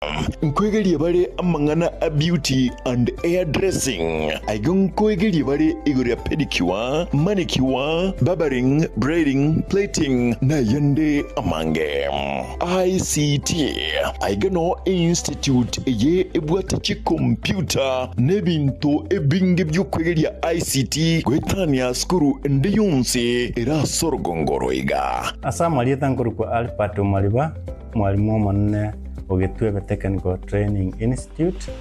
Nkoegerie bare amang'ana a beauty and hair dressing. Aiga nkoegerie bare igoro ya pedicure, manicure, barbering, braiding, plating, na ayande amange. ICT. Aiga noo einstitute eye ebwate chikompiuta na ebinto ebinge bi'okwegeria ICT goetania sukuru ende yonsi ere ase orogongo oro iga. Ase amarieta nkorokwa Albert Omariba, Omwalimu omonene o Gitwebe Technical Training Institute.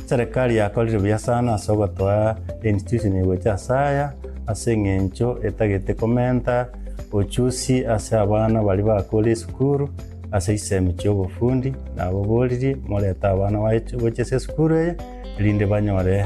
Eserekari yakorire buya sana ase ogotoa einstitution eye gocha ase aya ase eng'encho etagete komenta uchusi ase abana baria bakure esukuru ase chisemi chia obofundi naboboririe morete abana baye gocha ase esukuru eye erinde banyore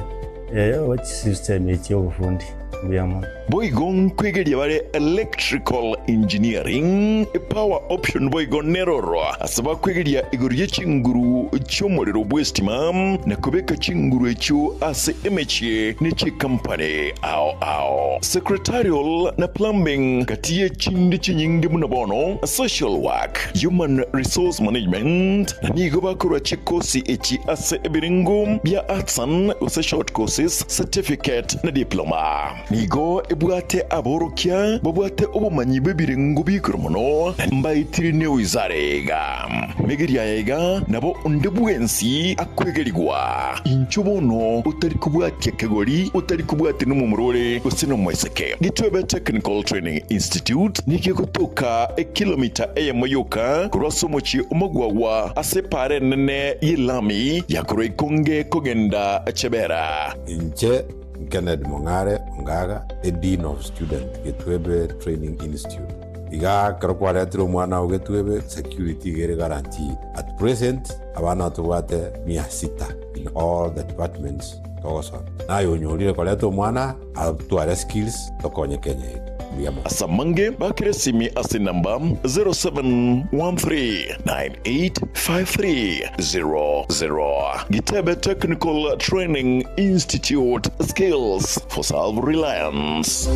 chisemi echi chia obofundi. Mbuya mono. Boigo nkwegeria bare electrical engineering, power option boigo neroro ase bakwegeria igoro ye chinguru chi'omorero bw'estima na kobeka chinguru echio ase emechie ne chikampani ao ao. Secretarial na plumbing gati ye chinde chinyinge buna bono social work, human resource management na nigo bakorwa chikosi echi ase ebirengo bia artisan gose short courses, certificate na diploma. Nigo ebwate aborokia babwate obomanyi bw'ebirengo bi'igoro mono, na mbaetire newizara iga. Megeria aya iga nabo onde bwensi akwegerigwa. Inchuo bono otari kobwatia kegori, otari kobwatia nomomura ore gose nomoiseke. Gitwebe Technical Training Institute nigo egotoka ekilomita eyemo yoka korwa ase omochie omogwagwa ase epaara enene y'elami ya korwa Ikonge kogenda Chebera. Inche Kennedy Mong'are Ongaga, a Dean of Student, Getwebe Training Institute. Iga ekero kwaretire omwana oo Getwebe, security iga ere guaranteed. At present, abana tobwate mia sita in all the departments togosoma. Naye onyorire koreta omwana atware skills tokonye Kenya yaito. Mbuya mono. Ase amange bakere esimi ase enamba 0713985300. Gitebe Technical Training Institute, Skills for Self-Reliance.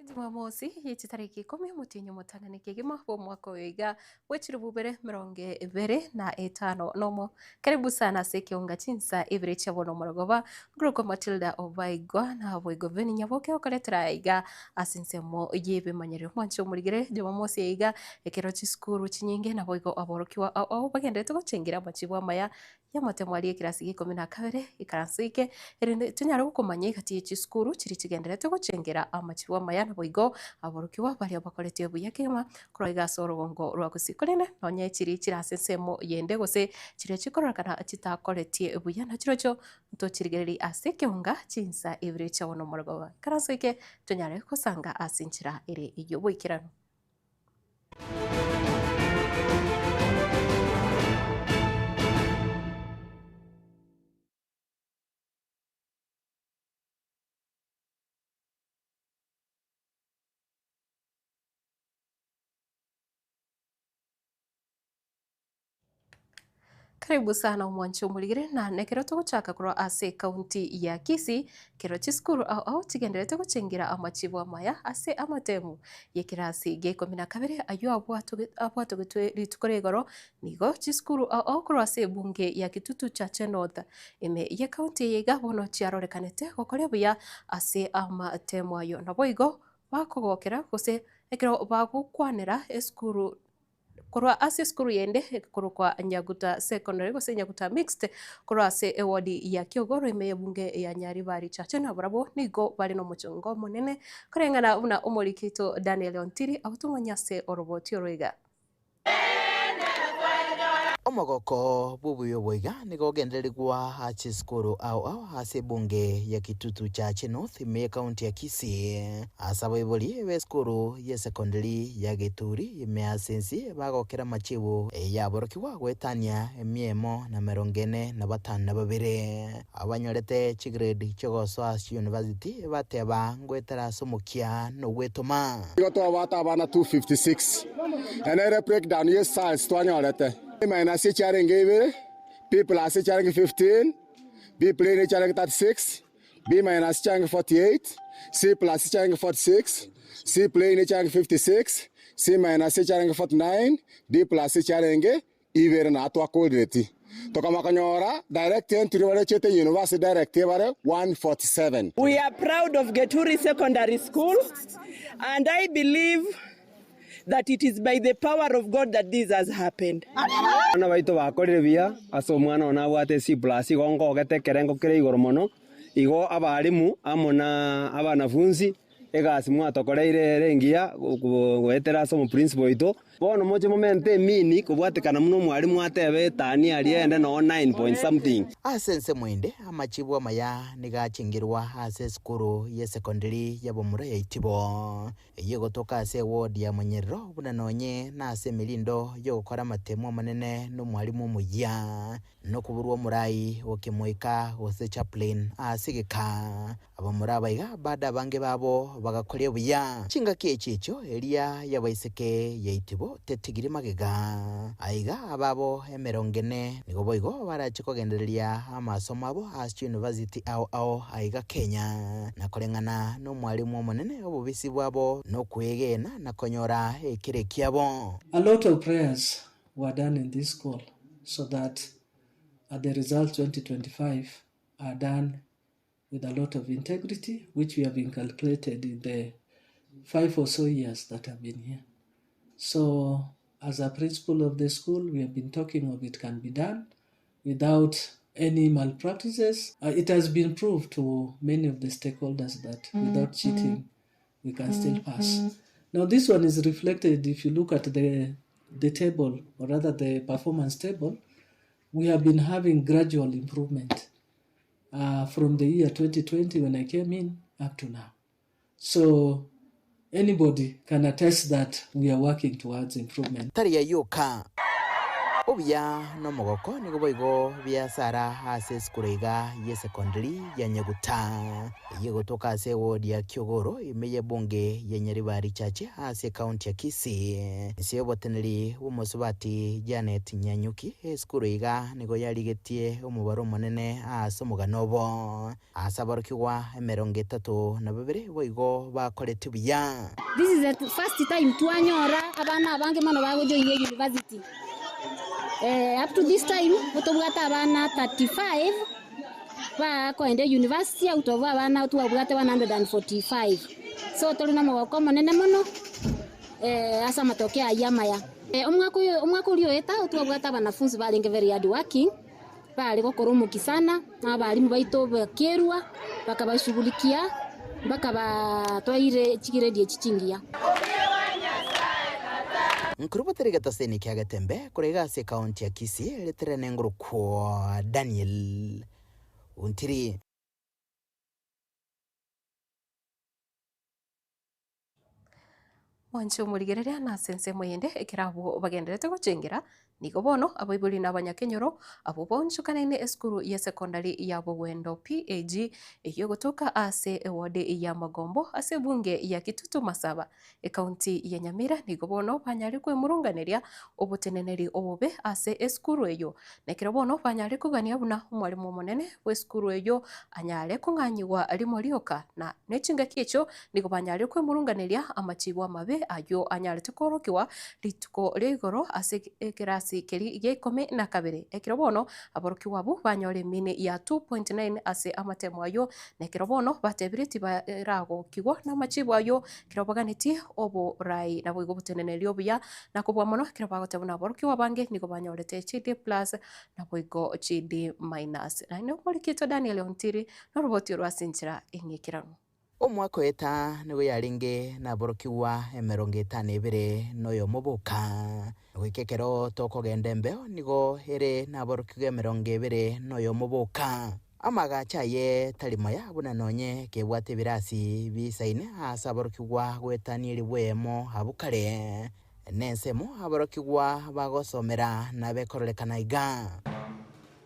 Jumamosi ye chitariki ikomi omotienyi omotang'ani kegima bw'omwaka oyo iga bwe chilifu ibere emerongo ebere na etano nomo. Karibu sana ase ekeonga chinsa ibere chia bono omorogoba, nkorokwa Matilda Obaigwa na boigo Veni Nyaboke okoretera aya iga ase ensemo y'ebimanyererio. Mwanche omorigere Jumamosi eye iga ekero chisukuru chinyinge naboigo aborokigwa ao ao bagenderete gochengera amachibu amaya Y'amatemo aria ekerasi gia ikomi na kabere, ikaranso eke, erinde tonyare gokomanya egati ye chisukuru chiria chigendererete gochengera amachibu amaya naboigo aborokigwa baria bakoretwe buya kegima korwa iga ase orogongo rwa gusii. Korende nonye chiria chire ase ensemo yende gose chiria chikororekana chitakoretie buya nachirochio ntochirigererie ase ekeonga chinsa ibere chia bono omorogoba. Ikaranso eke tonyare gosanga ase enchera ere ey'oboikeranu. Karibu sana omwanchi omorigere na nekero togochaka korwa ase ekaunti ya Kisii kero chisukuru ao ao chigenderete gochengera amachibu amaya ase amatemu y'ekerasi gia ikomi na kabere ayio abwatogetwe rituko ria igoro nigo chisukuru ao ao korwa ase ebunge ya Kitutu Chache North ime y'ekaunti eye iga bono chiarorekanete gokoria buya ase amatemu ayio naboigo bakogokera gose. Ekero bagokwanera esukuru korwa ase esukuru yende ekorokwa Nyaguta Secondary gose Nyaguta Mixed korwa ase ewodi ya Kiogoro ime y'ebunge ya Nyaribari Chache nabarabwo nigo bare nomochongo omonene koreng'ana buna omoriki oito Daniel Ontiri agotomanya ase oroboti oro iga. Omogoko bw'obuya obo iga nigo ogendererigwa ase chisukuru ao ao ase ebunge ya Kitutu Chache North ime y'ekaunti ya Kisii. Ase abaibori b'esukuru y'esekondari ya Geturi ime ase ense bagokera amachibu y'aborokigwa goetania emia emo na emerongo ene na batano na babere. Abanyorete chigrade chi'ogosoa ase chiyunivasiti bateba ngoetera ase omokia na ogwetoma. Nigo twabwate abana 256, na nere breakdown ye styles twanyorete. A minus echiarenge ibere, B plus echiarenge 15, B plain echiarenge 36, B minus echiarenge 48, C plus echiarenge 46, C plain echiarenge 56, C minus echiarenge 49, D plus echiarenge ibere na twakorireti. Tokamanya konyora direct entry baria echete university direct ebare 147. We are proud of Geturi Secondary School and I believe that it is by the power of God that this has happened. Abana baito bakorire buya ase omwana one abwate C plus igo nkogete ekerengo kere igoro mono, igo abalimu amo na abanafunsi egasi mwatokoreire ere engiya goetera ase omoprinciple oito. Bono moche momente emini kobwatekana buna omwalimu atebe etani aria ende noo nine point something. Ase ensemo ende, amachibu amaya nigo achengerwa ase esukuru y'esekondari y'abamura ya Itibo. Eyio egotoka ase eward ya Monyerero buna nonye nase emerindo y'ogokora amatemo amanene nomwalimu omoyia, nokoborwa omorai o kemoika gose chaplain ase egeka. Abamura aba iga bado abange babo bagakoria buya. Chingaki echi echio eria y'abaiseke ya Itibo tetigiri magega. Aiga ababo emerongo ene nigo boigo barache kogendereria amasomo abo ase chiuniversity ao ao aiga Kenya. Na koreng'ana nomwalimu omonene obobisi bwabo nokwegena na konyora ekere kiabo. A lot of prayers were done in this school so that the results 2025 are done with a lot of integrity, which we have inculcated in the 5 or so years that I've been here. So, as a principal of the school, we have been talking of it can be done without any malpractices. It has been proved to many of the stakeholders that without cheating, we can still pass. Now, this one is reflected if you look at the table, or rather the performance table, we have been having gradual improvement from the year 2020 when I came in up to now. So anybody can attest that we are working towards improvement. Tari ayio oka, obuya na omogoko nigo boigo biasara ase esukuru iga y'esekondari ya Nyaguta, eyio egotoka ase ewodi ya Kiogoro ime y'ebunge ya Nyaribari Chache ase ekaunti ya Kisii. Inse y'oboteneri bw'omosubati Janet Nyanyuki, esukuru iga nigo yarigetie omobaro omonene ase omogano obo. Ase aborokigwa emerongo etato na babere boigo bakoreti buya. This is the first time twanyora abana abange mono bagojoinia university. Up to this time tobwate abana 35 bakoenda university out of abana twabwate 145. So tore na omogoko omonene mono ase amatokeo ayio amaya. Omwaka oyo omwaka oria oeta twabwate abanafunzi barenge very hard working. Bare gokora omokia sana, na abalimu baito bakerua, bakabashughulikia mpaka batwaire chigiredi echi chingiya. Nkorubotere egetaseni kia Getembe korwa iga ase ekaunti ya Kisii ritere nengorokwo Daniel Ontiri. Mwanche omorigereria na ase ensemo eyende ekero abwo bagendererete gochengera, nigo bono abaibori na abanyakenyoro abwo baonchokanaine esukuru y'esekondari ya Bogwendo PAG eyio egotoka ase eward ya Magombo ase ebunge ya Kitutu Masaba Ekaunti ya Nyamira nigo bono banyare kwemurunganeria oboteneneri obobe ase esukuru eyio. Na ekero bono banyare kogania buna omwalimu omonene bw'esukuru eyio anyare kong'anyigwa rimo rioka, na nechingaki echio nigo banyare kwemurunganeria amachibo amabe. ayio anyarete koorokigwa rituko ria igoro ase ekerasi keria gia ikomi na kabere. Ekero bono aborokigwa abwo banyora emini ya 2.9 ase amatemo ayio, na ekero bono batebire tibaragokigwa namachibu ayio ekero baganetie oborai naboigo oboteneneri obuya, na kobua mono ekero bagoteba buna aborokigwa abange nigo banyorete chiD plus naboigo chiD minus. Naende omorikito Daniel Ontiri noroboti orwo ase enchera eng'ikeranu. Omwaka oeta nigo yarenge naborokigwa emerongo etano ebere noyomo boka. Goika ekero tokogenda embeo nigo ere naborokigwa emerongo ebere noyomo boka. Amagacho aye tari maya buna nonye kebwate ebirasi biisaine aase aborokigwa goetania elifu eyemo abwo kare, nensemo aborokigwa bagosomera nabekororekana iga.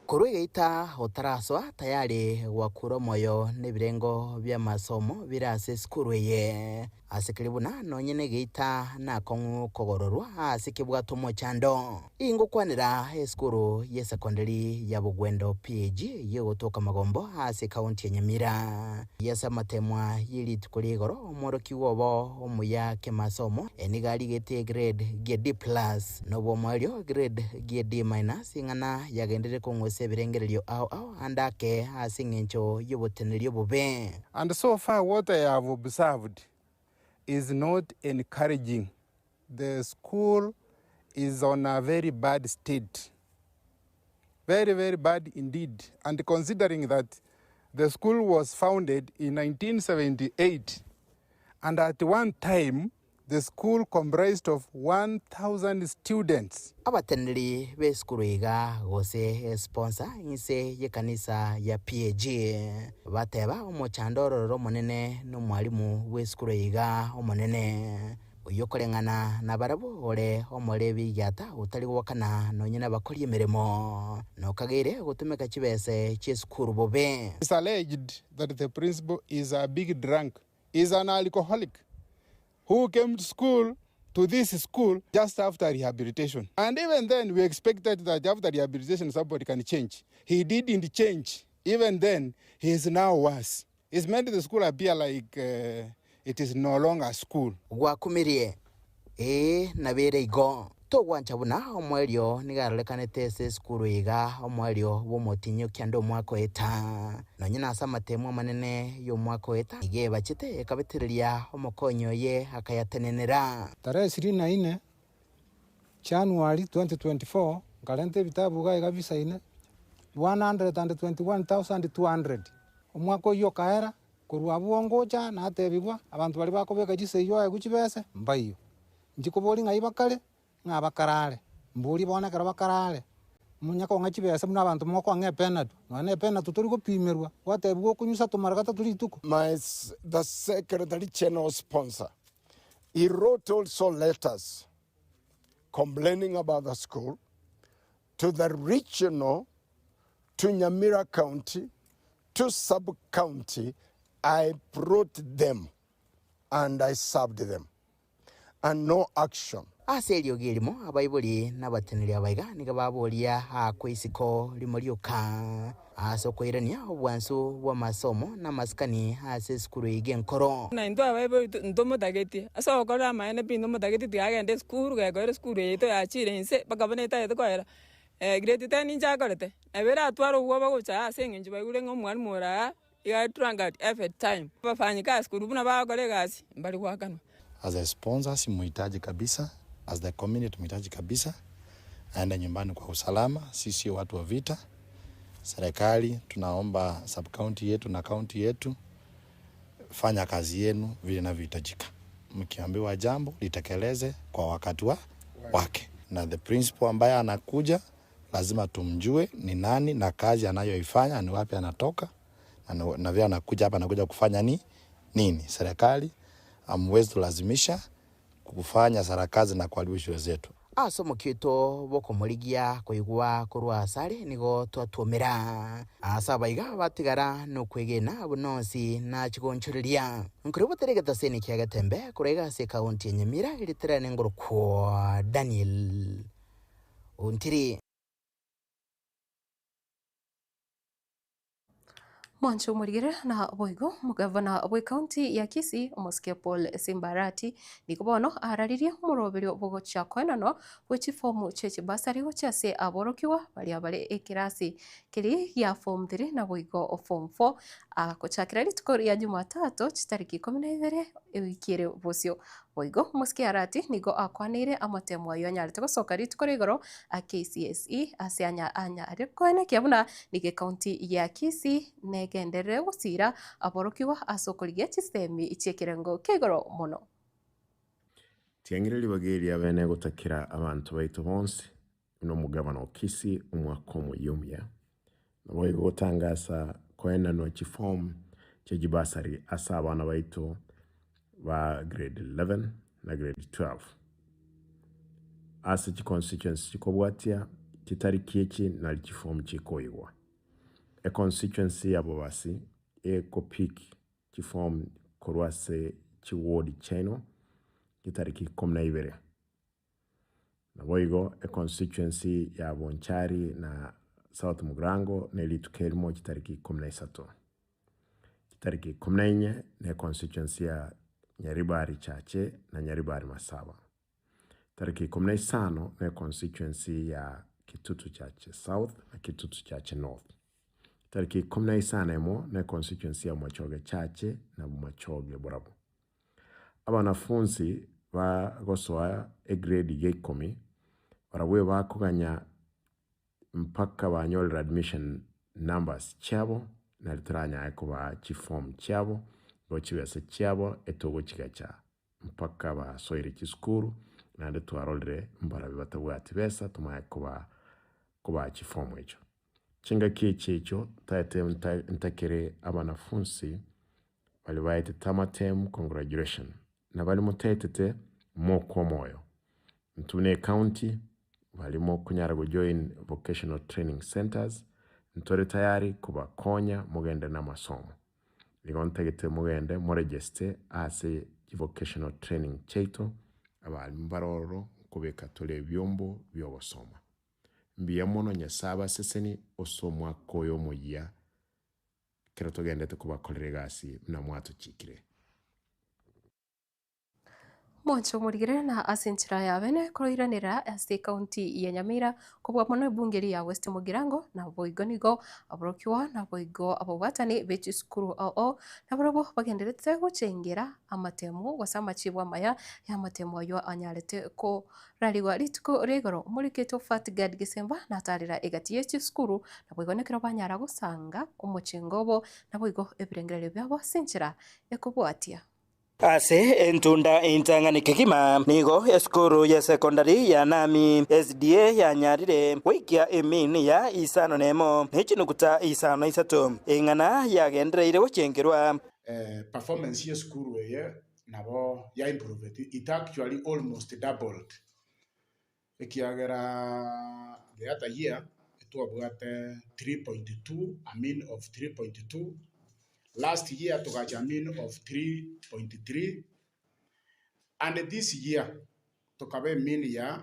Korwa egeita otarasoa tayari gwakura omoyo nebirengo bi'amasomo bire ase esukuru eye. Ase keria buna nonye negeita nakong'u kogororwa ase kebwate omochando. Ingokwanera esukuru y'esekondari ya Bogwendo PAG y'egotoka Magombo ase ekaunti ya Nyamira. Ase amatemwa ye rituko ria igoro omworokigwa obo omuya kemasomo nigo arigete egrade gie D plus nobwomoerio grade gie D minus ing'ana yagenderire kong'usa ebirengererio ao ao ande ake ase engencho y'oboteneneri obobe. And so far what I have observed is not encouraging. The school is on a very bad state. Very, very bad indeed. And considering that the school was founded in 1978, and at one time the school comprised of 1,000 students. Abateneneri b'esukuru iga gose esponsor inse y'ekanisa ya PAG bateba omochando ororo omonene nomwalimu bw'esukuru iga omonene. Oyio koreng'ana nabarabwo ore omorebi egiata otari goakana nonye nabakori emeremo, nokageire gotumeka chibese chi'esukuru bobe. It's alleged that the principal is a big drunk, is an alcoholic who came to school to this school just after rehabilitation. And even then we expected that after rehabilitation somebody can change. He didn't change. Even then he is now worse. It's made the school appear like uh, it is no longer school. Gwakumirie, ee, nabere igo. Togwancha buna omoerio nigo arorekanete ase esukuru iga omoerio bw'omotinyi okianda omwaka oeta. Nonye nase amatemo amanene y'omwaka oeta nigo ebachete ekabetereria omokonyi oye akayatenenera. Tarehe ishirini na nne January 2024 nkarenta ebitabu iga iga bisaine 121,200. Omwaka oyio okaera, korwa abwo ngocha natebigwa, abanto baria bakobeka chisegi oegwe chibese, mbaiyo. Inche koboria ng'ai bakare, ng'a bakarare, mborie bono ekero bakarare, monya kong'a chibese buna abanto mokong'a epenatu, nonya na epenatu tori gopimerwa, gwatebigwa okonyusa tomara gatato rituko. My the secretary general sponsor he wrote also letters complaining about the school to the regional to Nyamira County to sub county I brought them and I served them and no action. Ase eriogi erimo abaibori na abateneneri abaiga nigo baboria aakwe isiko rimo rioka ase okoirania obwansu bw'amasomo na amasikani ase esukuru eyio enkoro. Na intwe abaibori ntomotageti, ase ogokorera amaene pi ntomotageti tiga agende esukuru, gekoera esukuru eye yaito yachire inse mpaka bono etagete koera grade ten inche akorete, nabo eratware obwoba gocha aa ase eng'encho baigure ng'a omwalimu ore aa iga are drunkard every time. Abafanyikazi korwa buna bagokora egasi mbari goakanwa. As a sponsor simuhitaji kabisa, as the community tumuhitaji kabisa, aende nyumbani kwa usalama, sisi sio watu wa vita. Serikali tunaomba sub county yetu na county yetu, fanya kazi yenu vile inavyohitajika. Mkiambiwa jambo litekeleze kwa wakati wa wake, na the principal ambaye anakuja lazima tumjue ni nani na kazi anayoifanya ni wapi anatoka na, na vile anakuja hapa anakuja kufanya ni nini. Serikali hamwezi tulazimisha kufanya sarakazi na kuharibu shule zetu. Ase omokito bw'okomorigia koigwa korwa asare nigo twatwomera. Ase abaiga batigara nokwegena buna onsi nachia gonchoreria. Nkorigwa tari egetaseni kia Getembe korwa iga ase ekaunti ya Nyamira eritere nengorokwo Daniel Ontiri. Mwancho omorigere na boigo omogavana bw'ekaunti ya Kisii omosike Paul Simba Arati nigo bono araririe omoroberio bw'ogochia koenanwa bwe chifomu chie chibasari gochia ase aborokigwa baria bare ekerasi keria gia form 3 na boigo form 4 gochakera rituko ria Jumatatu chitariki ikomi na ibere ewiki ere bosio. Boigo omosike Arati nigo akwaneire amatemo ayio anyarete gosoka rituko ria igoro a KCSE ase anyare koenekia buna nigo ekaunti ya Kisii negenderere gosira aborokigwa ase okorigia chisemi chi'ekerengo kia igoro mono. Tiang'ire ribaga eri abene gotakera abanto baito bonsi, buna omogabana o Kisii omwaka omoyia omuya. Naboigo gotangasa koenanwa chiform chia chibasari ase abana baito ba grade 11 na grade 12 ase chiconstituency chikobwatia chitariki echi nari chiform chikoigwa. Econstituency ya Bobasi ekopick chiform korwa ase chiward chiaino chitariki ikomi na ibere. Naboigo econstituency ya Bonchari na South Mugirango ne rituko erimo chitariki ikomi na isato. Chitariki ikomi na inye ne econstituency ya Nyaribari Chache na Nyaribari Masaba. Tariki ikomi na isano ne econstituency ya Kitutu Chache South na Kitutu Chache North. Tariki ikomi na isano emo ne econstituency ya Bomachoge Chache na Bomachoge Borabu. Abanafunsi bagosoa egrade ya ikomi, barabwo bakoganya mpaka banyorire admission numbers chiabo, nari toranyare kobaa chiform chiabo, igo chibesa chiabo etogochigacha mpaka basoire chisukuru, naende twarorire mbarabwo batabwati besa tomanye kobaa kobaa chiform echio. Chingaki echi echio ntaete ntakere abanafunsi Baria baetete amatemu congratulation na baria motaetete mokwe omoyo. Intwe buna ecounty baria mokonyara go join vocational training centers ntore tayari kobakonya mogende na amasomo. Igo ntagete mogende moregeste ase chivocational training chiaito abalimu mbare ororo nkobeka tore ebiombo biogosoma. Mbuya mono Nyasae abaseseni ase omwaka oyo omoyia. Ekero togendete kobakorera egasi buna mwatochiikire. Mwanche omorigere na ase enchera ya bene koroiranera ase ekaunti ya Nyamira kobua mono ebunge eria ya West Mugirango na boigo nigo aborokigwa na boigo ababwatani be chisukuru ao ao nabarabwo bagendererete gochengera amatemo gose amachibu amaya ya amatemo aywo anyarete korarigwa rituko ria igoro. Omoriketi o Fatgard Gesemba natarera egati ye chisukuru Naboigo nekero banyara gosanga omochengo obo, naboigo ebirengererio biabo ase enchera ekobwatia. Ase entunda entang'ani kegima nigo esukuru ye secondary ya Nami SDA yanyarire goikia emean ya isano nemo ne chinuguta isano na isato, eng'ana yagendereire gochengerwa. Performance ye esukuru eye nabo ya improveti, it actually almost doubled. Ekiagera the other year twabwate 3.2, a mean of 3.2, last year togacha a mean of 3.3, and this year tokaba a mean ya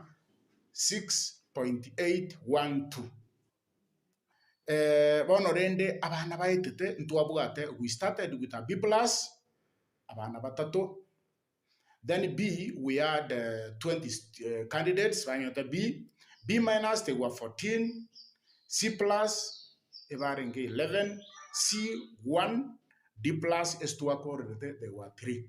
6.812. Bono rende abana baetete ntwabwate, we started with a B plus, abana batato. Then B, we had 20 candidates banyete B, B minus they were 14, C plus ebarenge 11, C 1, D plus ase twakorerete they were 3.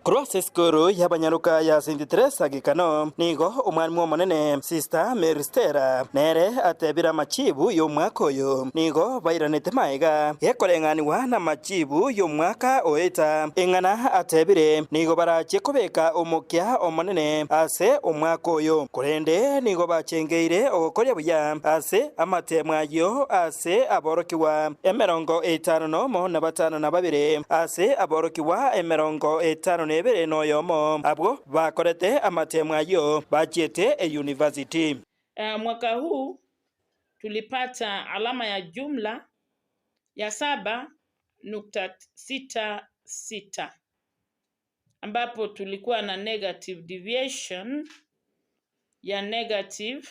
Korwa ase esukuru y'abanyaroka ya St. Teresa Gekano, nigo omwalimu omonene Sister Mary Stella nere atebire amachibu y'omwaka oyo nigo bairanete magega gekoreng'anigwa namachibu y'omwaka oeta. Eng'ana atebire, Nigo barachie kobeka omokia omonene ase omwaka oyo, korende nigo bachengeire ogokoria buya ase amateemo ayio ase aborokigwa 51 na batano na babere, ase aborokigwa 52 na oyomo, abwo bakorete amateemo ayio bachiete eyunivasiti. Mwaka huu tulipata alama ya jumla ya 7.66 ambapo tulikuwa na negative deviation ya negative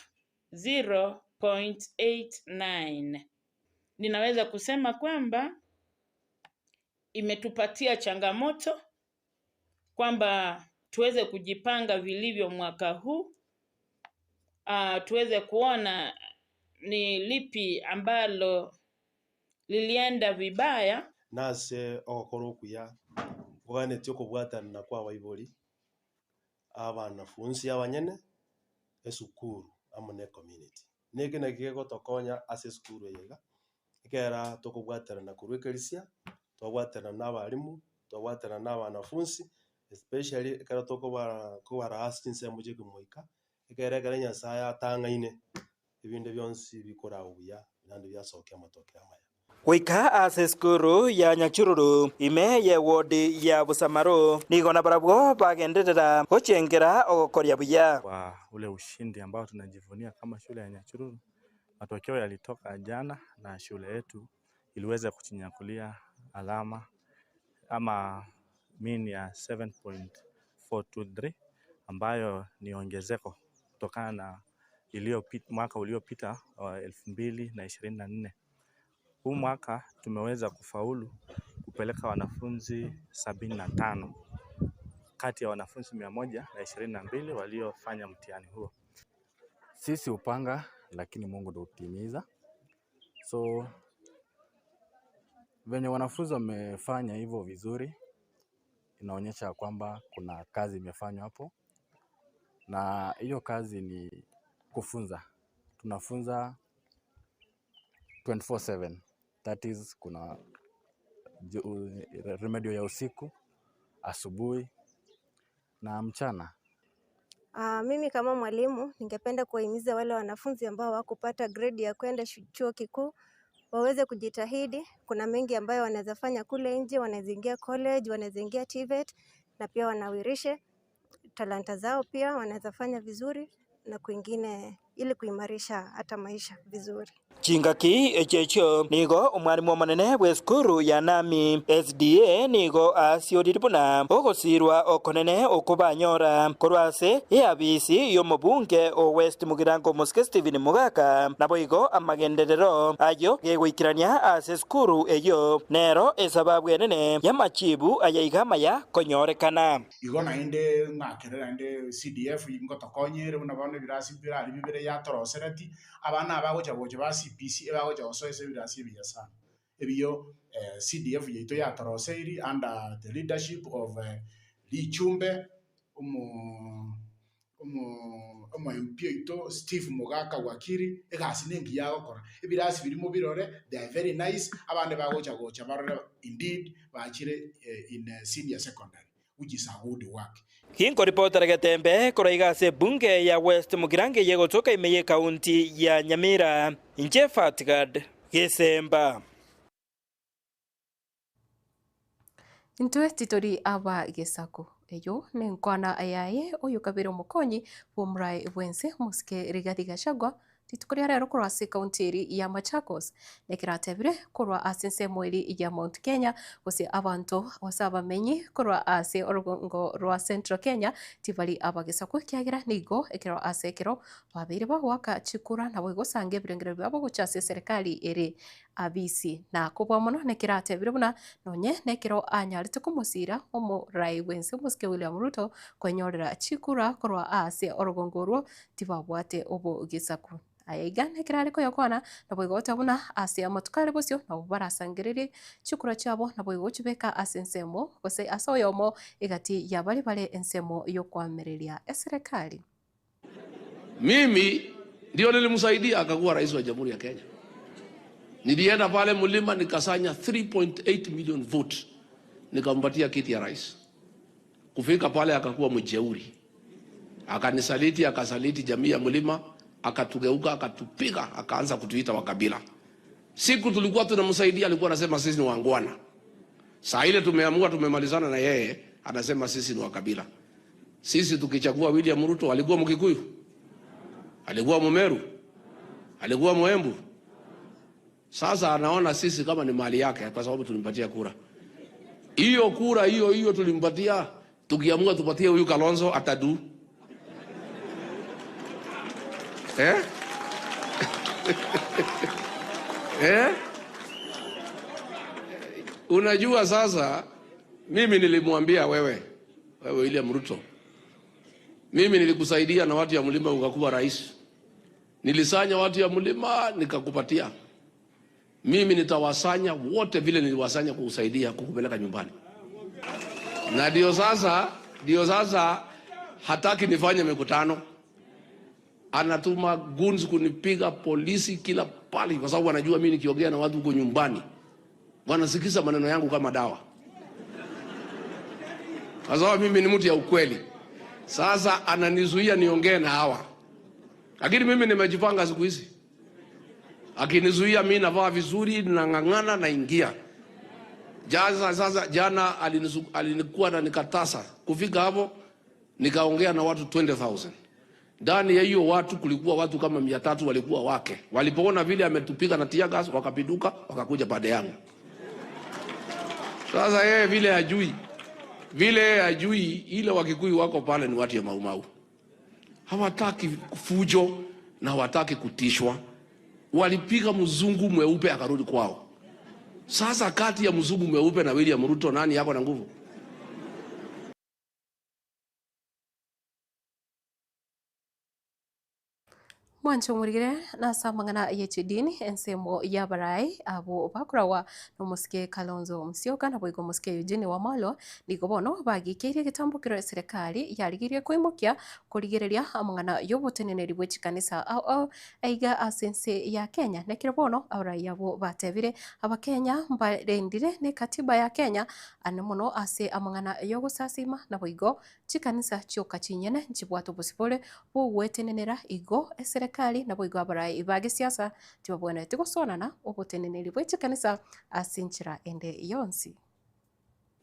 0.89. Ninaweza kusema kwamba imetupatia changamoto kwamba tuweze kujipanga vilivyo mwaka huu, tuweze kuona ni lipi ambalo lilienda vibaya. Nase ogokora okuya nkoganetie okobwatanana kwa abaibori, abanafunsi abanyene, esukuru amo na ecommunity. Neke naki kegotokonya ase esukuru eye iga, ekera tokobwaterana korwa ekerisia, twabwaterana na abalimu, twabwaterana na abanafunsi, especially ekero tokobaa kobara ase chinsemo chia ekemoika, ekere ekero nyasaye atang'aine, ebinde bionsi bikorawa buya naende biasokia amatokeo amaya. Goika ase esukuru ya Nyachururu, ime y'ewodi ya Busamaro, nigo nabarabwo bagenderera gochengera ogokoria buya. Kwa ule ushindi ambao tunajivunia kama shule ya Nyachururu, matokeo yalitoka jana na shule yetu iliweza kujinyakulia alama ama mean ya 7.423 ambayo ni ongezeko kutokana na mwaka uliopita wa 2024. Huu mwaka tumeweza kufaulu kupeleka wanafunzi 75 kati ya wanafunzi 122 waliofanya mtihani huo. Sisi hupanga lakini Mungu ndo hutimiza. So venye wanafunzi wamefanya hivyo vizuri, inaonyesha kwamba kuna kazi imefanywa hapo, na hiyo kazi ni kufunza. Tunafunza 24/7, that is kuna remedial ya usiku, asubuhi na mchana. Mimi kama mwalimu ningependa kuwahimiza wale wanafunzi ambao hawakupata grade ya kwenda chuo kikuu waweze kujitahidi. Kuna mengi ambayo wanaweza fanya kule nje, wanaweza ingia college, wanaweza ingia TVET na pia wanawirishe talanta zao, pia wanaweza fanya vizuri na kwingine ili kuimarisha hata maisha vizuri. Chingaki echechio nigo omwalimu omonene bwa esukuru ya Nami SDA nigo asiorire buna ogosirwa okonene okobanyora korwa ase eabisi y'omobunge o West Mugirango Omosike Stephen Mugaka naboigo amagenderero ayo gegoikerania ase esukuru eyo nero esababu enene y'amachibu ayaiga amaya konyorekana. Igo naende ng'akere naende CDF ngotokonyere buna bono ebirasi birari bibere yatorosereti, abana abagocha gocha ba CBC ebagocha gosoesa ebirasi ebiya sana. Ebiyo CDF yaito yatoroseiri under the leadership of Richumbe, omo omo omo MP oito Steve Mugaka Wakili, egasi na engiya agokora. Ebirasi birimo birore, they are very nice, abande bagocha gocha barore indeed bachire in senior secondary, which is a good work. Ginkoripotera Getembe korwa iga ase ebunge ya West Mugirango eye egotoka ime y'ekaunti ya Nyamira, inche Fatgad Gesemba. Intwe titori aba gesaku. Eyio nenkwana yaye oyo kabere omokonyi bw'omorae bw'ense Mosike Rigathi Gachagua rituko ria rero korwa ase ekaunti eri ya Machakos nekeratebire korwa ase ensemo eri ya Mount Kenya gose abanto gose abamenyi korwa ase orogongo rwa Central Kenya tibari abagesaku ekiagera nigo ekero ase ekero babeire bagoaka chikura nabo igosanga ebirengererio biabo gocha ase eserekari ere abisi. Na kobua mono nekeratebire buna nonye nekero anyarete komosira omorai bw'ense omosike William Ruto kwenyorera chikura korwa ase orogongo orwo tibabwate obogesaku. Aya iga nekero are koyokwana nabo igota buna ase amatuko are bosio nabo barasangererie chikura chiabo nabo igochibeka ase ensemo gose ase oyomo egati ya baria bare ensemo y'okoamereria eserekari. Mimi ndio nilimsaidia akakuwa rais wa Jamhuri ya Kenya. Nilienda pale mlima nikasanya 3.8 million vote, nikampatia kiti ya rais. Kufika pale akakuwa mjeuri, akanisaliti, akasaliti jamii ya mlima, akatugeuka, akatupiga, akaanza kutuita wakabila. Siku tulikuwa tunamsaidia alikuwa anasema sisi ni wangwana. Saa ile tumeamua tumemalizana na yeye, anasema sisi ni wakabila. Sisi tukichagua William Ruto, alikuwa Mkikuyu, alikuwa Mumeru, alikuwa Mwembu. Sasa anaona sisi kama ni mali yake kwa sababu tulimpatia kura. Hiyo kura hiyo hiyo tulimpatia, tukiamua tupatie huyu Kalonzo atadu. Unajua sasa, mimi nilimwambia wewe, wewe William Ruto, mimi nilikusaidia na watu ya mlima ukakuwa rais. Nilisanya watu ya mlima nikakupatia. Mimi nitawasanya wote vile niliwasanya kukusaidia kukupeleka nyumbani. Na ndio sasa, ndio sasa hataki nifanye mikutano, anatuma goons kunipiga polisi kila pali, kwa sababu anajua mimi nikiongea na watu huko nyumbani wanasikiza maneno yangu kama dawa, kwa sababu mimi ni mtu ya ukweli. Sasa ananizuia niongee na hawa, lakini mimi nimejipanga siku hizi. Akinizuia mimi navaa vizuri, nang'ang'ana, naingia. Jaza sasa, jana alinikuwa na nikatasa kufika hapo, nikaongea na watu 20,000 ndani ya hiyo watu kulikuwa watu kama 300 walikuwa wake. Walipoona vile ametupiga na tear gas, wakapinduka wakakuja pande yangu. Sasa yeye vile hajui, vile yeye hajui, ile Wakikuyu wako pale ni watu ya Maumau, hawataki fujo na hawataki kutishwa. Walipiga mzungu mweupe akarudi kwao. Sasa kati ya mzungu mweupe na William Ruto, nani yako na nguvu? Mwanche omorigere nase amang'ana ye chidini ensemo y'abarai abwo bakoragwa nomosike Kalonzo Musyoka naboigo omosike Eugene Wamalwa nigo bono bagikeirie egetambo kero eserekari yarigirie koimokia korigereria amang'ana y'oboteneneri bwe chikanisa ao ao aiga ase ense ya Kenya. Nekero bono abarai abwo batebire abakenya mbarendire ne katiba ya Kenya ane mono ase amang'ana y'ogosasima naboigo Chikanisa chioka chinyene nchibwate obosibore bw'ogwetenenera igo eserekari naboigo abarai ba gesiasa tibabwenereti gosoanana oboteneneri bwe chikanisa ase enchera ende yonsi.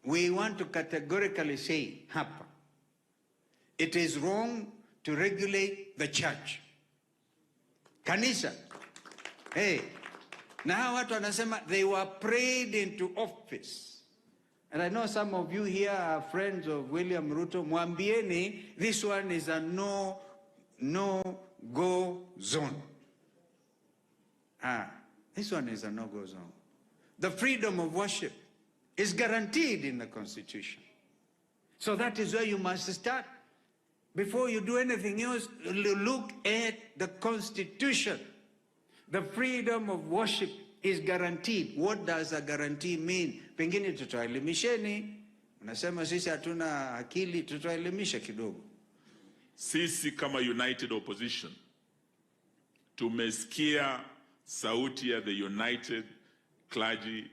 We want to categorically say hapa, it is wrong to regulate the church. Kanisa. Hey, na hawa watu wanasema they were prayed into office. And I know some of you here are friends of William Ruto. Mwambieni, this one is a no, no go zone. This one is a no-go zone. The freedom of worship is guaranteed in the Constitution. So that is where you must start. Before you do anything else, look at the Constitution. The freedom of worship is guaranteed. What does a guarantee mean? Pengine tutaelimisheni. Unasema sisi hatuna akili, tutaelimisha kidogo. Sisi kama United Opposition tumesikia sauti ya the United Clergy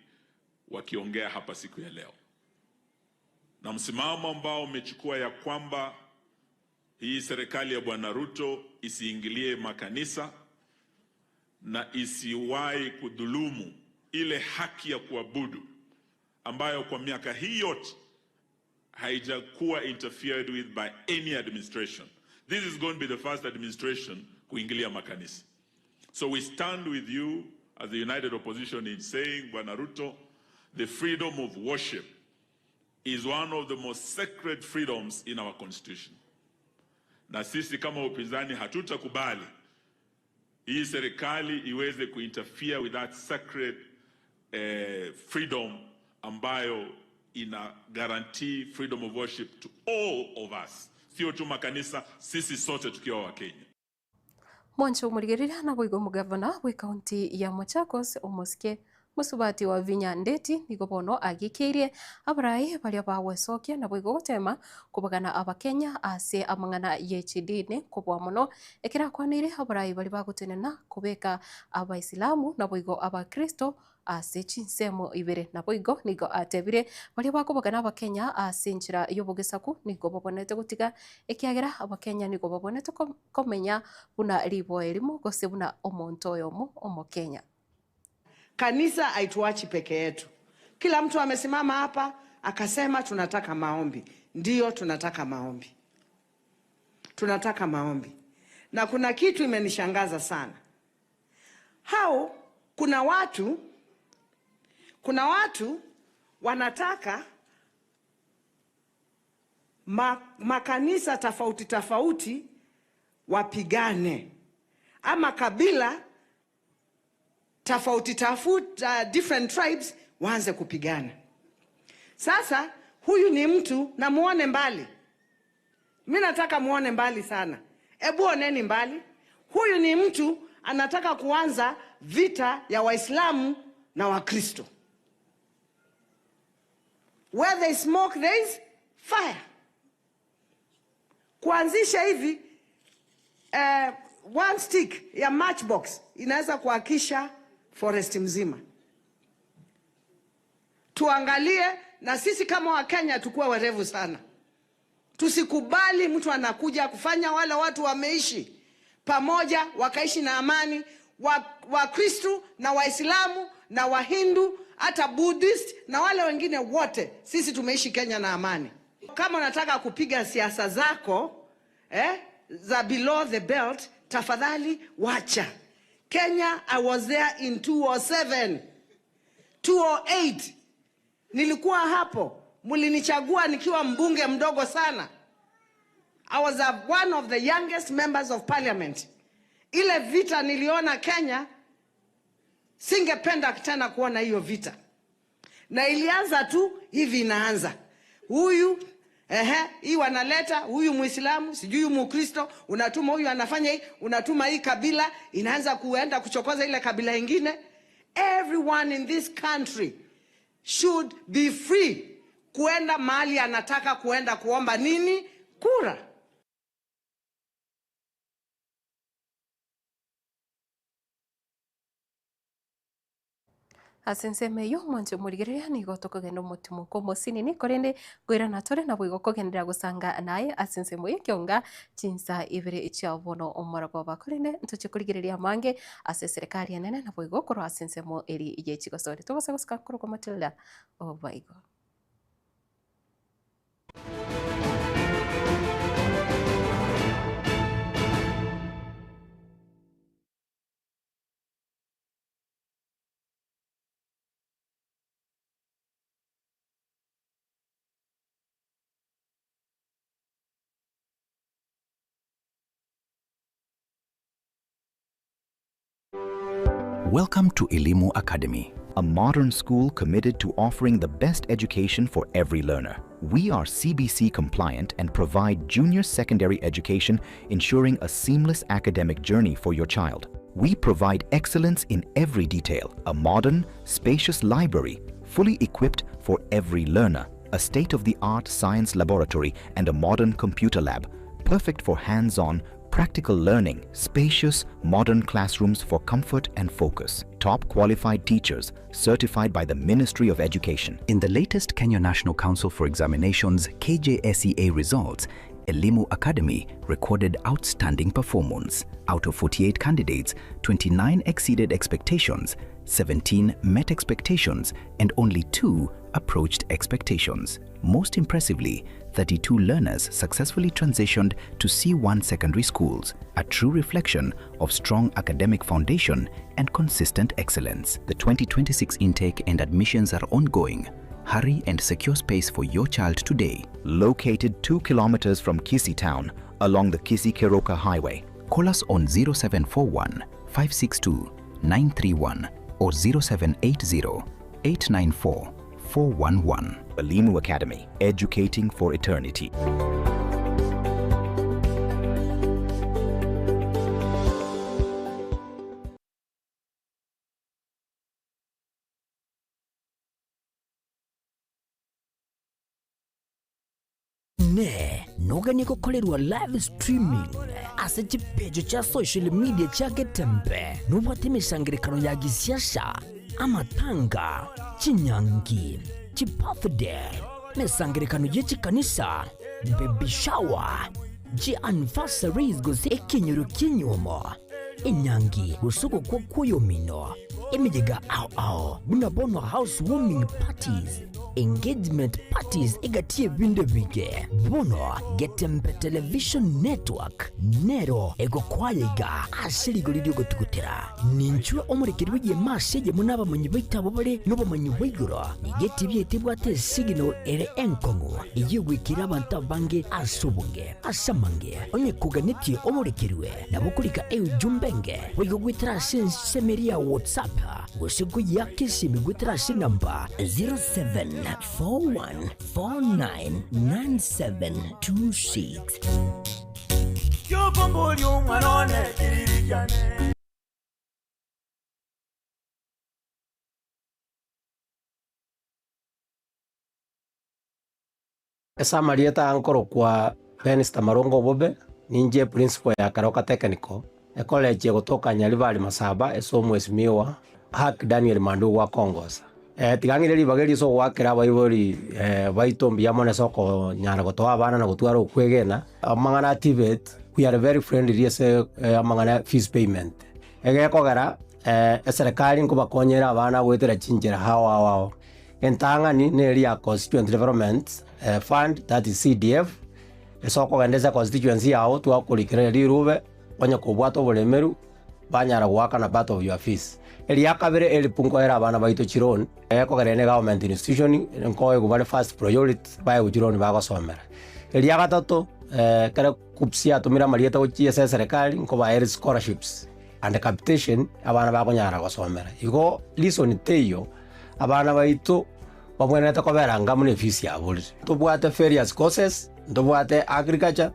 wakiongea hapa siku ya leo, na msimamo ambao umechukua ya kwamba hii serikali ya Bwana Ruto isiingilie makanisa na isiwahi kudhulumu ile haki ya kuabudu ambayo kwa miaka hii yote haijakuwa interfered with by any administration. This is going to be the first administration kuingilia makanisa. So we stand with you as the United Opposition in saying, Bwana Ruto, the freedom of worship is one of the most sacred freedoms in our constitution. Na sisi kama upinzani hatutakubali hii serikali iweze kuinterfere with that sacred freedom ambayo ina guarantee freedom of worship to all of us, sio tu makanisa, sisi sote tukiwa Wakenya. Mwanche omorigereria naboigo omogavana bw'ecounty ya Machakos omosike Mosubati wa Vinya Ndeti nigo bono agikeirie abarai baria bagwesokia naboigo gotema kobagana abakenya ase amang'ana ye chidini kobua mono ekero akwaneire abarai baria bagotenena kobeka abaisilamu naboigo abakristo ase chinsemo ibere. Naboigo nigo atebire baria bakobagana abakenya ase enchera y'obogesaku nigo babonete gotiga ekiagera abakenya nigo babonete komenya buna riboa erimo gose buna omonto oyomo omokenya. Kanisa haituachi peke yetu. Kila mtu amesimama hapa akasema tunataka maombi. Ndiyo, tunataka maombi, tunataka maombi. Na kuna kitu imenishangaza sana. Hao kuna watu wanataka makanisa tofauti tofauti wapigane, ama kabila tofauti tofauti, different tribes waanze kupigana. Sasa huyu ni mtu na muone mbali, mi nataka muone mbali sana. Ebu oneni mbali, huyu ni mtu anataka kuanza vita ya Waislamu na Wakristo. Where there is smoke there is fire. Kuanzisha hivi one stick ya matchbox inaweza kuhakisha forest mzima. Tuangalie na sisi kama Wakenya tukuwe werevu sana. Tusikubali mtu anakuja kufanya wale watu wameishi pamoja wakaishi na amani, Wakristu na Waislamu na Wahindu hata Buddhist na wale wengine wote, sisi tumeishi Kenya na amani. Kama unataka kupiga siasa zako za below the belt, tafadhali wacha. Kenya, I was there in 2007, 2008. Nilikuwa hapo, mlinichagua nikiwa mbunge mdogo sana. I was one of the youngest members of parliament. Ile vita niliona Kenya, singependa tena kuona hiyo vita. Na ilianza tu hivi, inaanza huyu hii wanaleta huyu Muislamu, sijui huyu Mkristo, unatuma huyu anafanya hii, unatuma hii kabila, inaanza kuenda kuchokoza ile kabila ingine. Everyone in this country should be free kuenda mahali anataka kuenda kuomba nini? Kura. Ase ensemo eyio omwancho omorigereria nigo tokogenda omotimoko omosinini korende koirana tore naboigo kogenderera gosanga naye ase ensemo y'ekionga chinsa ibere chia bono omorogoba korende ntoche korigereria amange ase eserekari enene naboigo korwa ase ensemo eri ye chigosori. Tobasa gosika korokwa Matilda Obaigo. Welcome to Elimu Academy, a modern school committed to offering the best education for every learner. We are CBC compliant and provide junior secondary education, ensuring a seamless academic journey for your child. We provide excellence in every detail, a modern, spacious library, fully equipped for every learner, a state-of-the-art science laboratory and a modern computer lab, perfect for hands-on, practical learning, spacious, modern classrooms for comfort and focus, top qualified teachers certified by the Ministry of Education. In the latest Kenya National Council for Examinations KJSEA results, Elimu Academy recorded outstanding performance. Out of 48 candidates, 29 exceeded expectations, 17 met expectations, and only 2 approached expectations. Most impressively, 32 learners successfully transitioned to C1 secondary schools, a true reflection of strong academic foundation and consistent excellence. The 2026 intake and admissions are ongoing. Hurry and secure space for your child today. Located 2 kilometers from Kisii town along the Kisii-Keroka Highway. Call us on 0741 562 931 or 0780 894 411. Elimu Academy, educating for eternity. Ne noganie gokorerwa live streaming ase chipecho chia social media chia Getembe nobwate emesangerekano ya gisiasa, amatanga, chinyangi, chibirthday, emesangerekano ye chikanisa, baby shower, chi anniversaries gose ekenyoro ki'enyuomo, enyangi gose ogokwa kw'oyomino, emeyega ao ao buna bono house warming parties, engagement parties egati y'ebinto ebinge. Bono Getembe Television Network nero egokwaya iga ase rigori ri'ogotugutera. Ninchwe omorekeri bw'egeema ase eyemo n'abamanyi baito abwo bare nobomanyi bwa igoro. Nigo etibi yaito ebwate esignal ere enkong'u eyio egoikera abanto abange ase obonge. Ase amange, onye koganetie omorekerwe, nabo okorika eujumbe enge boigo goetera ase ensemo eria ya WhatsApp gose koyiaka esimi goetera ase enamba 07. 0741499726. Ase amarieta aa nkorokwa Benista Marongo Obobe, ninche principal ya Keroka Technical, ecollege egotoka Nyaribari Masaba ase omwesimiwa Hack Daniel Mandugu akongosa. Tiga ng'ire ribaga erio ase ogoakera abaibori baito mbuya mono ase okonyara gotoa abana na gotwara okwegena, amang'ana a TVET we are very friendly ase amang'ana ya fees payment. Egekogera eserekari nkobakonyera abana goetera chinchera ao ao ao. Entang'ani neria ya Constituent Development Fund, that is CDF, ase okogenda ase econstituency yao twakorikera rirube onye kobwate oboremeru banyara goakana part of your fees. Eria kabere help nkoera abana baito chiloan, ekogera ere ne government institution nkoegwa bare first priority baegwe chiloan bagosomera. Eria gatato ekero KUCCPS yatomire amarieta gochia ase eserekari nkobaere scholarships and capitation abana bakonyara gosomera. Igo reason teiyo. Abana baito babwenerete kobera anga buna efisi yaborire. Ntobwate various courses, ntobwate agriculture,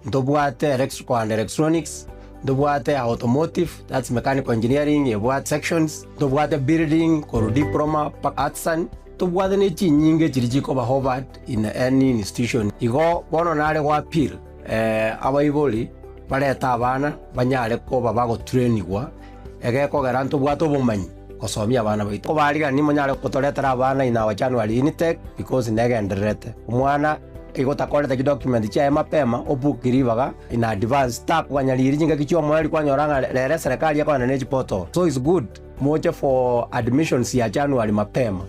ntobwate electrical and electronics, ntobwate automotive, that's mechanical engineering ebwate sections, ntobwate building korwa diploma mpaka artisan, ntobwate ne chinyinge chiria chikoba hovered in any institution. Igo bono nare go appeal abaibori barete abana banyare koba bagotrainigwa egekogera ntobwate obomanyi. Gosomia abana baito. Kobarigani monyare gotoretera abana in our January intake because negendererete. Omwana igo takorete chidocument chiaye mapema obook ribaga in advance takoganya riiri chingaki chiomoerio kwanyora ng'a rero eserekari ekogenda ne chiportal. So it's good moche for admissions ya January mapema.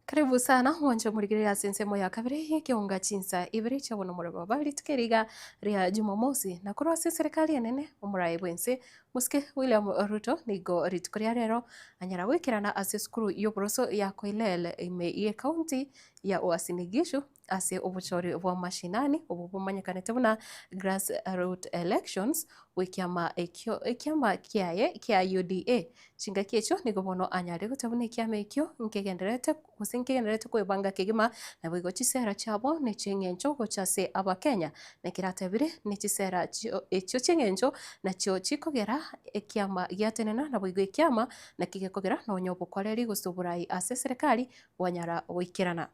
Karibu sana mwanche omorigereria ase ensemo ya kabere y'ekeonga chinsa ibere chia bono omorero rituko eri iga ria Jumamosi. Na korwa ase eserekari enene omoraai bw'ense Mosike William Ruto nigo rituko ria rero anyara goikerana ase esukuru y'oboroso ya Koilel ime y'ecounty ya Uasin Gishu ase obochori bwa mashinani obwo bomanyekanete buna grass root elections bw'ekiama ekio ekiama kiaye kia UDA. Chingaki echio nigo bono anyare goteba buna ekiama ekio nkegendererete gose nkegendererete kwebanga kegima, naboigo chisera chiabo nechi'eng'encho gocha ase Abakenya. Na ekero atebire ne chisera chio echio chi'eng'encho nachio chikogera ekiama giatenena, naboigo ekiama naki gekogera nonya obokoreri gose oborai ase eserekari bwanyara goikerana.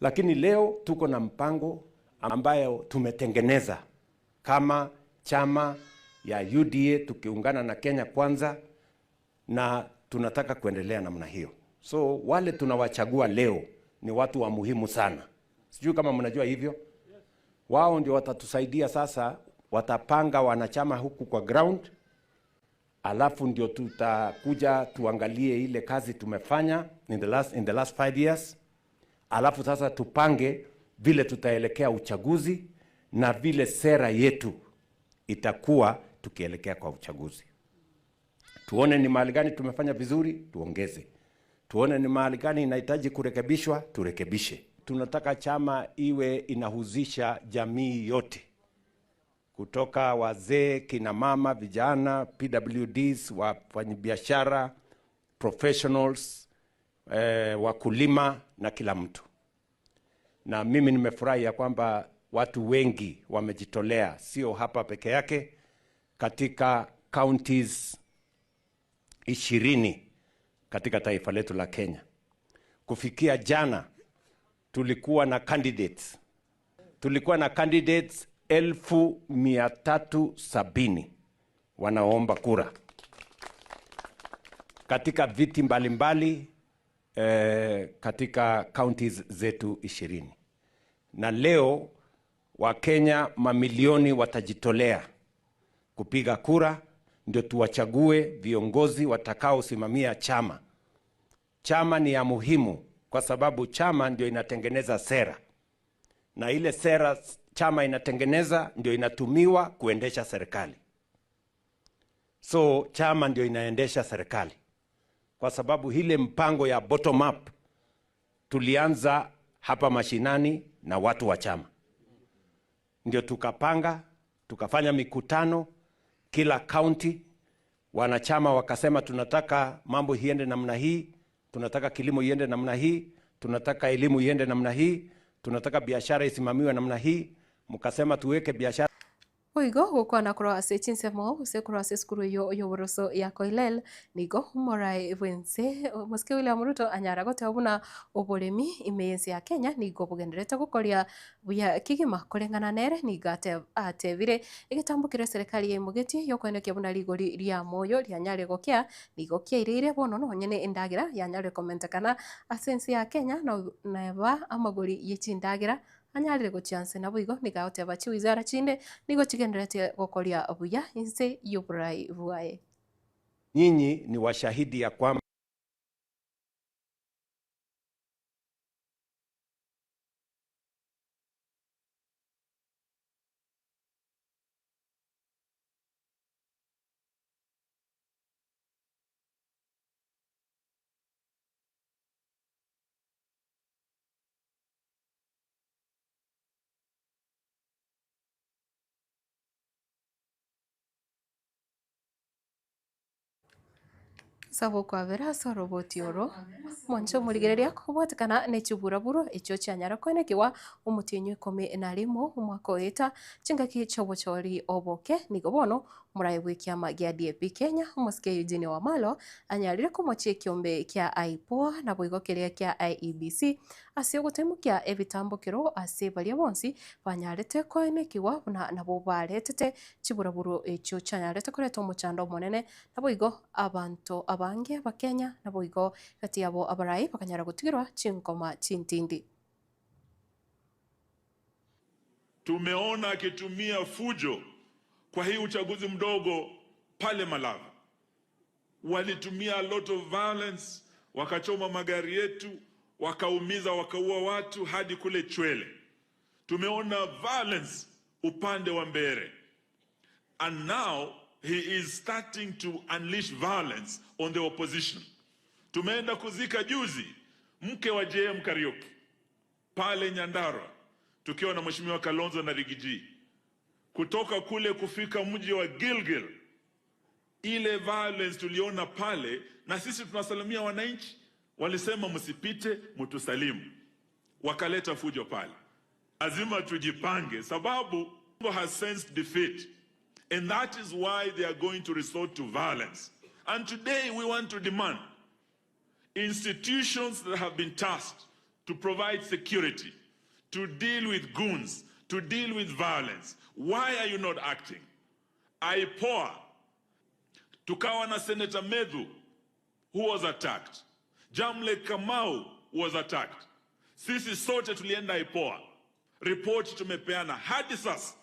Lakini leo tuko na mpango ambayo tumetengeneza kama chama ya UDA tukiungana na Kenya Kwanza, na tunataka kuendelea namna hiyo. So wale tunawachagua leo ni watu wa muhimu sana. Sijui kama mnajua hivyo. Wao ndio watatusaidia sasa, watapanga wanachama huku kwa ground, alafu ndio tutakuja tuangalie ile kazi tumefanya in the last 5 years, alafu sasa tupange vile tutaelekea uchaguzi na vile sera yetu itakuwa tukielekea kwa uchaguzi. Tuone ni mahali gani tumefanya vizuri, tuongeze. Tuone ni mahali gani inahitaji kurekebishwa, turekebishe. Tunataka chama iwe inahusisha jamii yote, kutoka wazee, kina mama, vijana, PWDs, wafanyabiashara, professionals, wakulima na kila mtu. Na mimi nimefurahi ya kwamba watu wengi wamejitolea, sio hapa peke yake, katika counties 20 katika taifa letu la Kenya. Kufikia jana tulikuwa na candidates. Tulikuwa na candidates elfu mia tatu sabini wanaomba kura katika viti mbalimbali katika counties zetu 20. Na leo Wakenya mamilioni watajitolea kupiga kura ndio tuwachague viongozi watakaosimamia chama. Chama ni ya muhimu kwa sababu chama ndio inatengeneza sera, na ile sera chama inatengeneza ndio inatumiwa kuendesha serikali. So chama ndio inaendesha serikali, kwa sababu ile mpango ya bottom up tulianza hapa mashinani na watu wa chama, ndio tukapanga tukafanya mikutano kila kaunti, wanachama wakasema tunataka mambo iende namna hii, tunataka kilimo iende namna hii, tunataka elimu iende namna hii, tunataka biashara isimamiwe namna hii, mkasema tuweke biashara Boigo gokwana korwa ase chinsemo gose korwa ase esukuru eyio y'oboroso ya Koilel, nigo omorae bw'ense omosike William Ruto anyara goteba buna oboremi ime y'ense ya Kenya nigo bogendererete gokoria buya kegima koreng'ana nere nigo atebire egetambo keria eserekari yaimogetie y'okoenekia buna rigori riamoyo rianyare gokea nigo kiaireire bono nonye ne endagera yanyare komentekana ase ense ya Kenya neba amagori ye chindagera anyarire gochia nse naboigo nigo agoteba chiwizara chinde nigo chigendererete gokoria buya inse y'oborai bwaye. Nyinyi ni washahidi ya kwamba. Ase okwabera ase oroboti oro, mwanche omorigereria kobwatekana ne chiburaburo echio chianyara koenekigwa omotienyi o ikomi na rimo omwaka oeta chingaki chi'obochori oboke. Nigo bono omoraia bw'ekiama gia DAP Kenya omosike Eugene Wamalwa anyarire komochia ekiombe kia IPOA naboigo keria kia IEBC ase ogotemokia ebitambokero ase baria bonsi banyarete koenekigwa buna nabo baretete chiburaburo echio chianyarete koreta omochando omonene Naboigo abanto abange bakenya, naboigo gati yabo abarai bakanyara gotigerwa chinkoma chintindi. Tumeona akitumia fujo kwa hii uchaguzi mdogo pale Malava, walitumia a lot of violence, wakachoma magari yetu, wakaumiza, wakaua watu hadi kule Chwele. Tumeona violence upande wa Mbere, and now he is starting to unleash violence on the opposition. Tumeenda kuzika juzi mke wa JM Kariuki pale Nyandarua tukiwa na Mheshimiwa Kalonzo na Rigiji, kutoka kule kufika mji wa Gilgil, ile violence tuliona pale, na sisi tunasalimia wananchi, walisema msipite mtusalimu, wakaleta fujo pale. Lazima tujipange, sababu has sensed defeat and that is why they are going to resort to violence. And today we want to demand institutions that have been tasked to provide security, to deal with goons, to deal with violence. Why are you not acting? IPOA, tukawa na Senator Methu who was attacked. Jamle Kamau was attacked. Sisi sote tulienda IPOA, ripoti tumepeana hadi sasa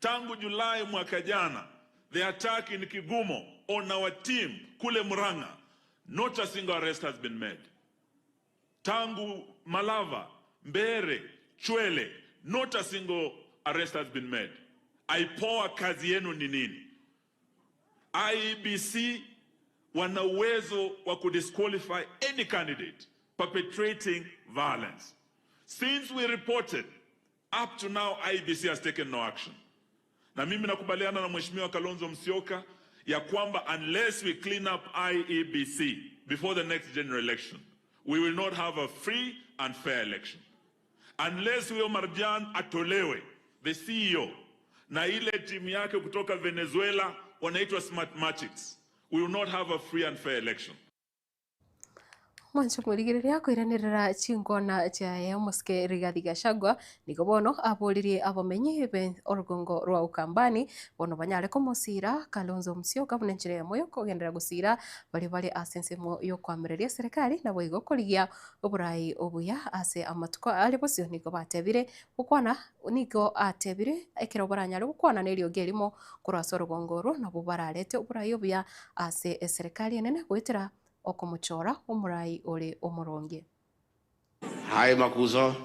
tangu Julai mwaka jana, the attack in Kigumo on our team kule Murang'a, not a single arrest has been made. Tangu Malava, Mbere, Chwele, not a single arrest has been made. IPOA kazi yenu ni nini? IEBC wana uwezo wa kudisqualify any candidate perpetrating violence. Since we reported up to now IEBC has taken no action. Na mimi nakubaliana na Mheshimiwa Kalonzo Musyoka ya kwamba unless we clean up IEBC before the next general election, we will not have a free and fair election. Unless huyo Marjan atolewe, the CEO, na ile timu yake kutoka Venezuela wanaitwa Smartmatics, we will not have a free and fair election. Mwanche morigereria koiranerera chinkwana chiaye omosike Rigathi Gachagua nigo bono aboririe abamenyi be orogongo rwa Ukambani bono banyare komosiira Kalonzo Musyoka buna enchera eyemo yokogenderera gosiira baria bare ase ensemo yokoamereria eserekari naboigo korigia oborai obuya ase amatuko are bosio nigo batebire gokwana nigo atebire ekero baranyare gokwana neriogi erimo korwa ase orogongo orwo nabwo bararete oborai obuya ase eserekari enene goetera okomochora omorai ore omoronge. Hi Makuzo.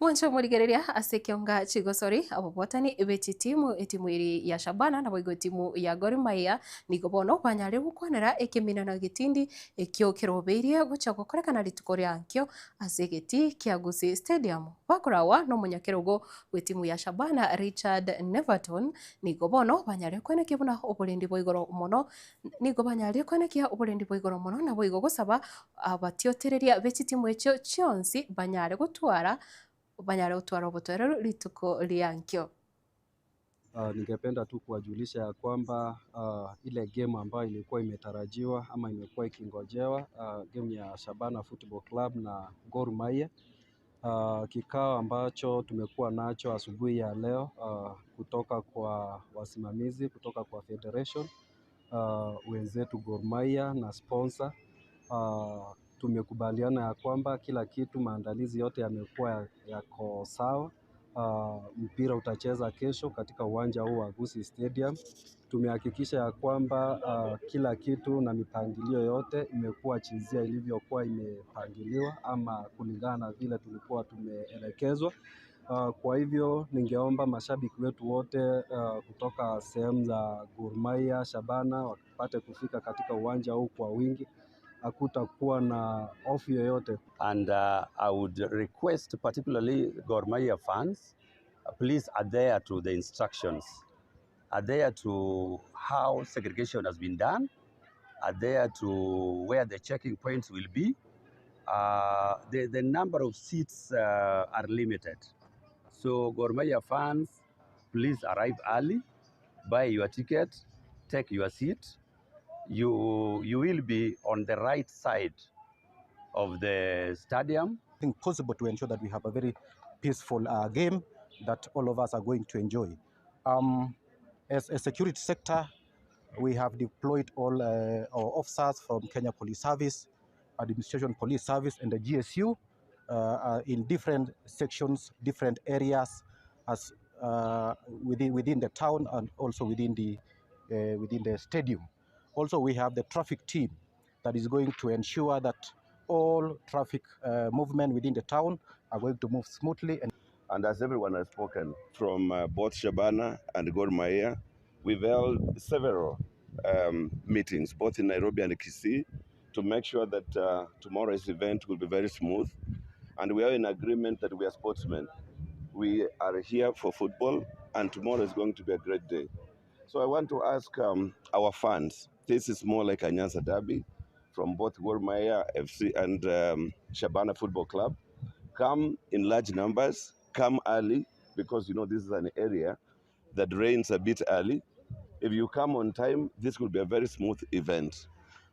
Mwanche omorigereria ase ekionga chigosori ababwatani be chitimu etimu eri ya Shabana naboigo etimu ya Gor Mahia nigo bono banyarire gokwanera ekemina na getindi ekio kerobeirie gocha gokorekana rituko ria ankio ase egetii kia Gusii Stadium bakorawa nomonyakerogo bw'etimu ya Shabana Richard Neverton nigo bono banyarire koenekia buna oborendi bwa igoro mono Nigo banyarie koenekia oborendi bwa igoro mono, naboigo gosaba abatiotereria be chitimu echio chionsi banyare gotwara banyare gotwara obotoereru rituko riankio. Ningependa tu kuwajulisha ya kwamba ile game ambayo ilikuwa imetarajiwa ama imekuwa ikingojewa game ya Shabana Football Club na Gor Mahia kikao ambacho tumekuwa nacho asubuhi ya leo kutoka kwa wasimamizi, kutoka kwa federation wenzetu Gor Mahia na sponsor tumekubaliana ya kwamba kila kitu, maandalizi yote yamekuwa yako sawa. Mpira utacheza kesho katika uwanja huu wa Gusii Stadium. Tumehakikisha ya kwamba kila kitu na mipangilio yote imekuwa jinsia ilivyokuwa imepangiliwa ama kulingana na vile tulikuwa tumeelekezwa. Kwa hivyo ningeomba mashabiki wetu wote kutoka sehemu za Gor Mahia, Shabana wapate kufika katika uwanja huu kwa wingi. Hakutakuwa na hofu yoyote. And I would request particularly Gor Mahia fans, please adhere to the instructions, adhere to how segregation has been done, adhere to where the checking points will be. The number of seats are limited. So Gor Mahia fans, please arrive early, buy your ticket, take your seat. You will be on the right side of the stadium. I think possible to ensure that we have a very peaceful game that all of us are going to enjoy. As a security sector, we have deployed all our officers from Kenya Police Service, Administration Police Service, and the GSU in different sections, different areas, as within the town and also within the stadium. Also, we have the traffic team that is going to ensure that all traffic movement within the town are going to move smoothly. And as everyone has spoken, from both Shabana and Gor Mahia, we've held several meetings, both in Nairobi and Kisii, to make sure that tomorrow's event will be very smooth. And we are in agreement that we are sportsmen. We are here for football, and tomorrow is going to be a great day. So I want to ask our fans, this is more like a Nyanza derby from both Gor Mahia FC and Shabana Football Club. Come in large numbers, come early, because you know this is an area that rains a bit early. If you come on time, this will be a very smooth event.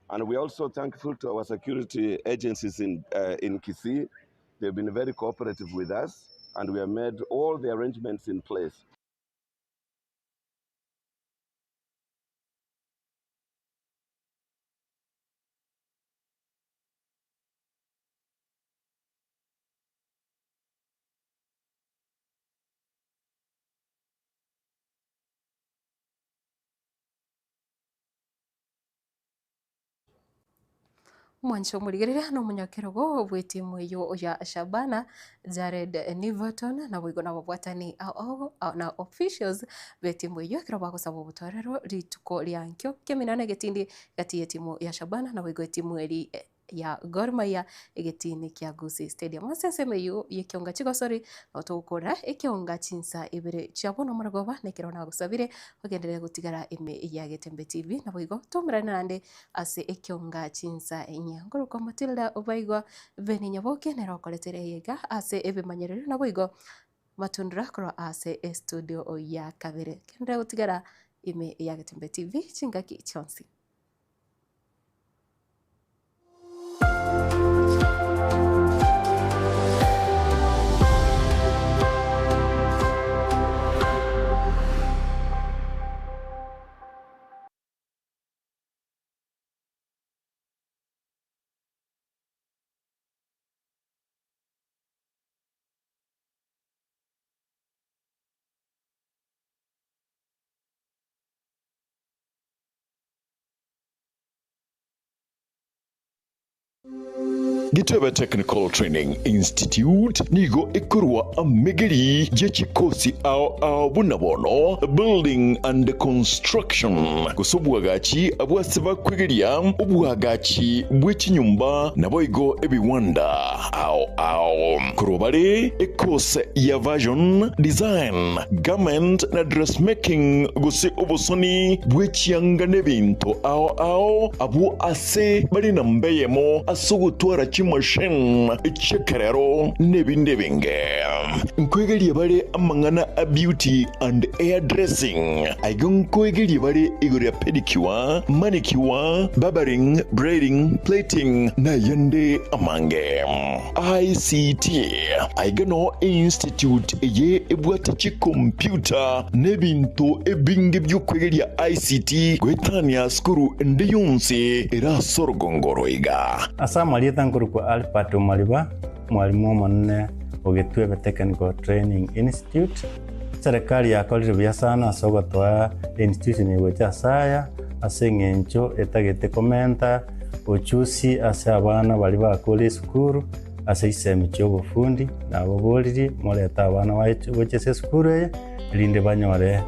And we are also thankful to our security agencies in, uh, in Kisii. They've been very cooperative with us, and we have made all the arrangements in place. Omwancho omorigereria na omonyakerogo bw'etimu eyio ya Shabana, Jared Niverton, naboigo nababwatani ao ao na officials b'etimu eyio ekero bagosaba obotoereru rituko ria nkio ki'eminana egetindi gati y'etimu ya Shabana naboigo etimu eri ya Gor Mahia egetini kia Gusii Stadium. Ase ensemo eyio y'ekionga chigosori nabo togokora ekionga chinsa ibere chia bono omorogoba na ekero nagosabire ogenderere gotigara ime ya Getembe TV naboigo toumerane naende ase ekionga chinsa inye. Nkorokwa Matilda Obaigwa Beni Nyaboke nere okoretera eye iga ase ebimanyererio naboigo matundura korwa ase estudio ya kabere. Genderera gotigara ime ya Getembe TV chingaki chionsi. Gitebe Technical Training Institute nigo ekorwa amegeri ye chikosi ao ao buna bono Building and Construction, gose obwagachi abwase bakwegeria obwagachi bwe chinyomba naboigo ebiwanda ao ao. Korwa bare ekose ya Version, Design, Garment na Dressmaking gose obosoni bwe chianga nebinto ao ao abwo ase bare namba eyemo ase ogotwara chimachine chi'ekerero nebinde ebinge. Nkoegeria bare amang'ana a beauty and hair dressing. Aiga nkoegeria bare igoro ya pedicure, manicure, barbering, braiding, plaiting nayande amange. ICT Aiga noo einstitute eye ebwate chicomputer nebinto ebinge biokwegeria ICT goetania sukuru ende yonsi ere ase orogongo roiga. Ase amarieta nkorokwa Albert Omariba, omwalimu omonene o Gitwebe Technical Training Institute. Eserekari yakorire buya sana ase ogotoa einstitution eye gocha ase aya, ase eng'encho etagete komenta ochusi ase abana baria bakure esukuru ase chisemi chi'obofundi, naboboririe morete abana gocha ase esukuru eye, erinde banyore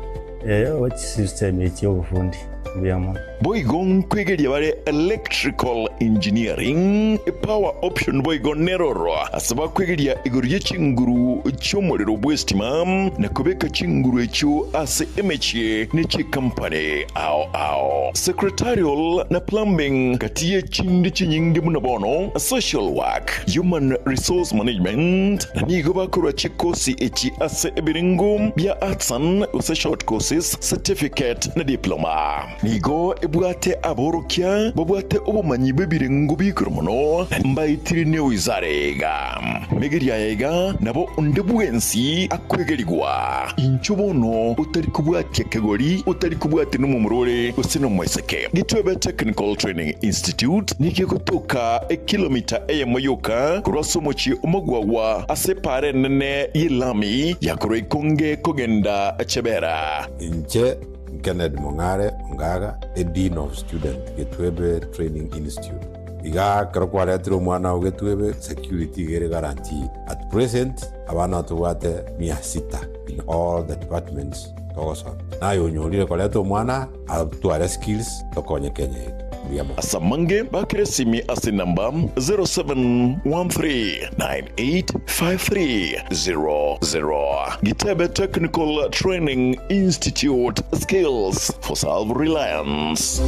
chisemi echi chi'obofundi. Mbuya mono. Boigo nkwegeria bare electrical engineering, power option boigo neroro ase bakwegeria igoro ye chinguru chi'omorero bw'estima na kobeka chinguru echio ase emechie ne chikampani ao ao. Secretarial na plumbing gati ye chinde chinyinge buna bono social work, human resource management na nigo bakorwa chikosi echi ase ebirengo bia arts and gose short courses, certificate na diploma. Nigo ebwate aborokia babwate obomanyi bw'ebirengo bi'igoro mono, na mbaetire newizara iga. Megeria aya iga nabo onde bwensi akwegerigwa. Inchuo bono otari kobwatia kegori, otari kobwatia nomomura ore gose nomoiseke. Gitwebe Technical Training Institute nigo egotoka ekilomita eyemo yoka korwa ase omochie omogwagwa ase epaara enene y'elami ya korwa Ikonge kogenda Chebera. Inche Kennedy Mong'are Ongaga, a Dean of Student, Getwebe Training Institute. Igaa ekero kwaretire omwana oo Getwebe, security iga ere guaranteed. At present, abana tobwate mia sita in all the departments togosomia. Naye onyorire koreta omwana atware skills tokonye Kenya yetu. Mbuya mono. Ase amange bakere esimi ase enamba 0713985300. Gitebe Technical Training Institute, skills for self-reliance.